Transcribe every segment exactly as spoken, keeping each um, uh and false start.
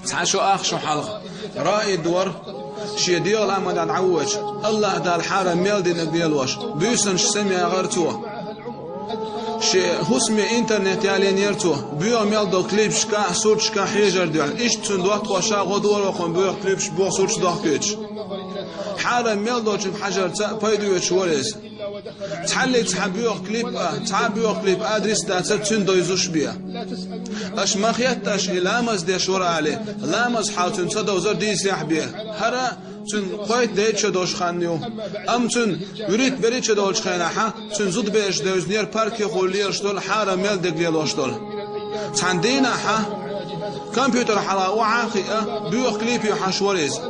Цхьа шо ах шо хьалха Раид вара, шен дегӀан ламаза дӀавоьдуш, АллахӀ Дала хьарам мел динарг лелош, буьйсанаш сема яьгӀар цо. Шен хӀусаме интернет ялийнера цо, боьха мел долу клипашка, сурташка хьежар дуьхьал. Иштта цуьнан доттагӀаша гӀо дора хӀокхунна боьха клипаш, боьха сурташ дохкуьйтуш. Хьарам мел долчуьнга хьажарца а пайда оьцуш вара иза. Цхьаллиг цхьа боьха клип а, цхьа а боьха клип адрес а дацара цуьнан довзуш бен. Аша ма хетта, аша и ламаз деш вара аьлла, ламазан хьал цуьнан ца довзара дийсехь бен. ХӀара цуьнан кхойтта-дейтта шо долуш хан ю. Амма цуьнан вуьрхӀитта-берхӀитта шо долчу хенахь цуьнан зудабераш девзинера парке хуьлуш лелаш долу хьарам мел дерг лелош долу. Цхьана дийнахь компьютер хьалха охьа а хиъна, боьха клипе хьожуш вара иза.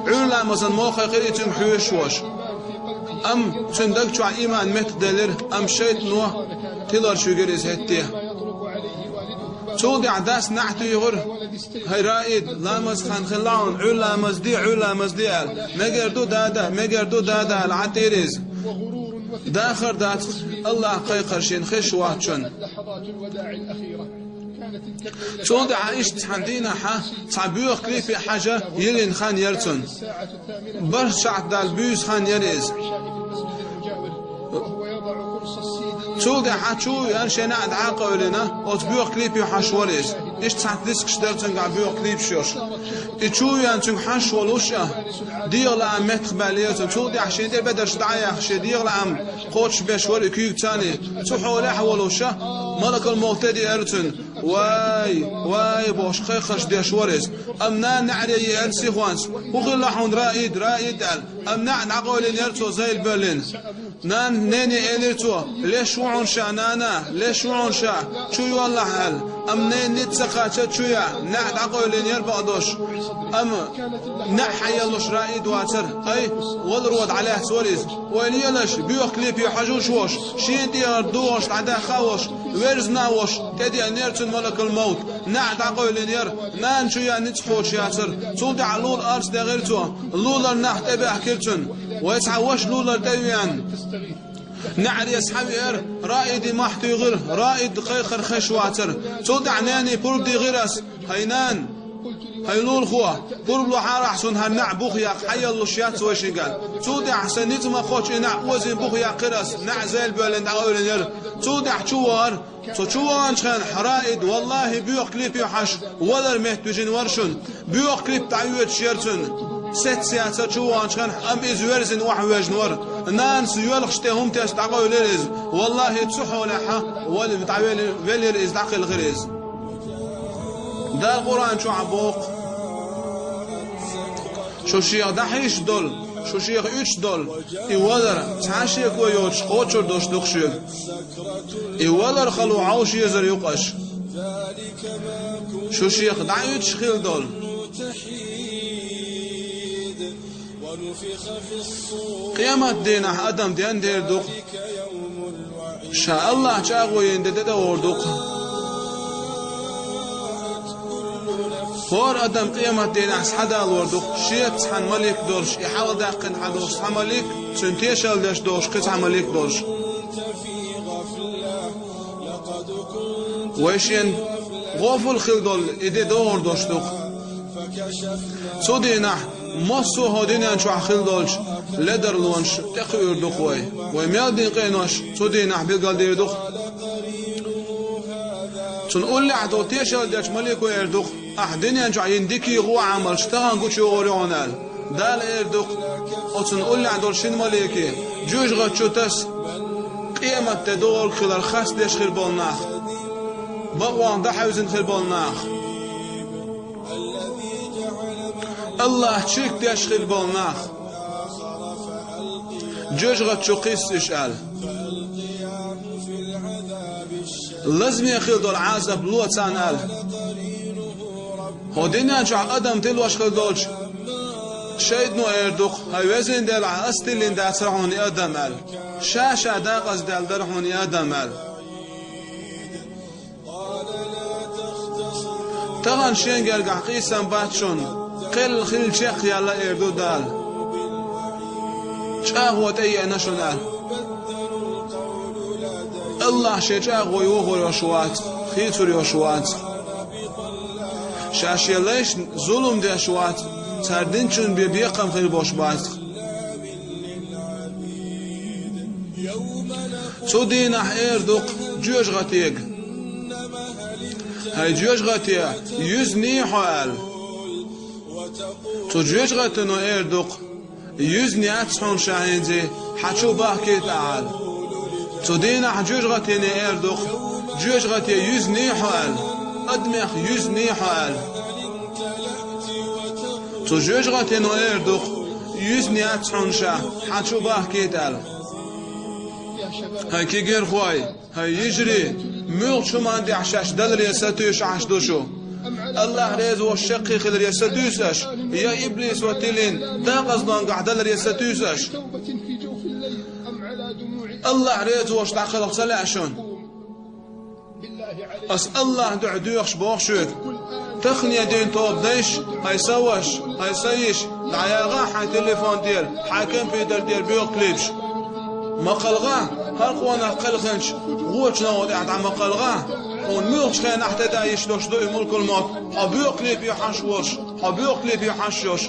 Ӏуьйра ламазан мохь кхайкхира и цуьнга хьоьжуш волуш. Амма цуьнан даг чохь иман меттахделира, амма шайтӀано тиларш вигира иза хӀетте. Цул тӀаьхьа дас наӀ туьйхира: «ХӀай Раид, ламазан хан хилла хьуна, Ӏуьйра ламаз де, Ӏуьйра ламаз де», – аьлла. «Мегар ду, дада, мегар ду, дада», – аьлла, Ӏадийра иза. Дахар дац, АллахӀ кхайкхар шена хезаш воцчунна. Цул тӀаьхьа иштта цхьана дийнахь цхьа боьха клипе хьажа йиллина хан яра цуьнан. БархӀ сахьт даьлла буьйса хан яра иза. Цул тӀаьхьа чу а веана, шен наӀ дӀа а къевлина, оцу боьха клипе хьожуш вара иза. Иштта цхьацца дискаш дара цуьнгахь, боьха клипаш йолуш. И чу а веана, цуьнга хьожуш волуш а, дегӀан лаам меттахбаьллера цуьнан. Цул тӀаьхьа шен тӀе бедарш дӀа а яьхна, шен дегӀан лаам кхочушбеш вара и куьйга царний. Цу хьолехь а волуш а, малакал мовта тӀе деара цуьнан. «Вай, вай», – бохуш, кхайкхарш деш вара иза. Амма нана неӀаре еара сихонца: «ХӀун хилла хьуна, Раид, Раид?» – аьлла. Амма наӀ дӀакъевлина яра цо, зайла боьллина. Нана, нене элира цо: «Леш ву хьуна ша, нана, леш ву хьуна ша, чу йоллахь», – аьлла. Амма нана ницкъ ца кхаьчча чу яьхна, наӀ дӀакъевлина яра бакъдолуш. Амма наӀ хьаеллалуш Раид вацара. Ай, валаро дӀалаьцна вара иза. Вай лелаш, боьха клипе хьожуш волуш, шена тӀера догӀуш дӀадаьхна а волуш, верзина а волуш, тӀедеанера цуьнан малакал мовт. НаӀ дӀакъевлина яра, нана чу ян ницкъ кхочуш яцара. Цул тӀаьхьа лула арц дехира цо, лулара нах тӀебаьхкира цуьнан. Вай цхьа ваша лулара тӀе а веана, неӀаре схьавеара, Раиде мохь туьйхира, Раид кхайкхар хезаш вацара. Цул тӀаьхьа нене пурба дийхира ас: «ХӀай нана, хӀай лулахо, пурба лохьара ахь суна, хӀара наӀ бух яккха, хьаеллалуш яц вай шига». Цул тӀаьхьа сайн ницкъ ма кхоччу и наӀ озийна бух яьккхира ас, наӀ зайла боьллина дӀакъевлина яра. Цул тӀаьхьа чу вахара. Цо чу ваханчу хенахь Раид, валлахӀи, боьха клипе хьожуш, валар метта вижина вара шуна. Боьха клип дӀайоьдуш яра цуьнан. Сецца яцара чу ваханчу хенахь, амма иза верзина охьавоьжна вара. Нанас йоьлхуш тӀе хӀума тесна дӀакъевлира иза. ВаллахӀи, цу хьолехь вала дӀавели-, велира иза, дӀакхелхира иза. Дала Къуръан чохь боху: «Шу шех дӀахьийзаш долу, шу шех уьдуш долу и валар цхьа шеко йоцуш кхочур долуш ду-кх шуьга». И валар хало Ӏовша езар ю-кх аша. Шу шех дӀауьдуш хилла долу. Къематдийнахь адам ден дер ду-кх. Ша АллахӀа чӀагӀо йина де тӀедогӀур ду-кх. ХӀора адам къематдийнахь схьадалор ду-кх, шеца цхьана малик долуш, и хьалхадаьккхина хьан долуш цхьа малик, цуьнан тешалла деш долуш кхин цхьа малик долуш. Вай шен гӀофал хила долу и де догӀур долуш ду-кх. Цу дийнахь массо а хӀокху дуьнен чохь хила долчу ледарлонаш тӀекхуьур ду-кх вай. Вай мел дина къинош цу дийнахь билгалдийр ду-кх. Цунна уллехь долу тешалла дечу малико эр ду-кх: «Ахь дуьнен чохь йина дикий гӀо-Ӏамалш тахана гучуйогӀур ю хьуна», – аьлла. Дала эр ду-кх оцунна уллехь долу шина малике: «Жоьжахати чу таса къематде догӀург хилар хастадеш хир болу нах, бакъонах дӀахьаьвзина хир болу нах, АллахӀан ширк деш хир болу нах, жоьжахати чу кхисса уьш», – аьлла. «Лазаме хила долу Ӏазап ло царна», – аьлла. ХӀокху дуьнен чохь адам тилош хила долчу шайтӀано эр ду-кх: «ХӀай везан Дела, ас тиллина дацара хьуна и адам», – аьлла. «Ша-ша декъаза даьлла дара хьуна и адам», – аьлла. Тахана шен гергахь къийсам бац шуна, кхел хилла чекхъяьлла, эр ду Дала. ЧӀагӀо тӀееана шуна аьлла. АллахӀ шен чӀагӀо йохор йолуш вац, хийцур йолуш вац. Ша шен лайшна зулам деш вац, цара динчун бе бекхам хир бош бац. Цу дийнахь эр ду-кх жоьжахатега: «ХӀай жоьжахате, юьзнай хьо», — аьлла. Цу жоьжахатино эр ду-кх: «Юьзна яц хьуна ша хӀинца, хьан чу бахкийта ахьа», — аьлла. Цу дийнахь жоьжахатино эр ду-кх: «Жоьжахате, юьзнай хьо», — аьлла. «Адамех юьзнай хьо», — аьлла. Цу жоьжахатино эр ду-кх: «Юьзна яц хьуна ша, хьан чу бахкийта», — аьлла. ХӀай кегийрхой, хӀай йижарий, муьлхачу хӀуманна тӀехь шаьш даларе сатуьйсуш Ӏаш ду шу? АллахӀ реза волуш чаккхе хиларе сатуьйсу аш, я иблисо тиллина декъазнонгахь даларе сатуьйсу аш? АллахӀ реза волуш дӀакхалха ца лаьа шуна? Ас АллахӀан дуьхьа доьхуш боху шуьга: тахане дуьйна тоба дайша, хӀай сан ваша, хӀай сан йиша, дӀаяхьа хьайн телефон тӀера, хьайн компьютер тӀера боьха клипаш. Ма кхалхахь, хӀара къонах кхелхинчу гӀочу новкъа тӀехь дӀа ма кхалхахь, хьуна муьлхачу хенахь тӀедаа йиш долуш ду и мулкалмовт, хьо боьха клипе хьожуш волуш, хьо боьха клипе хьожуш йолуш.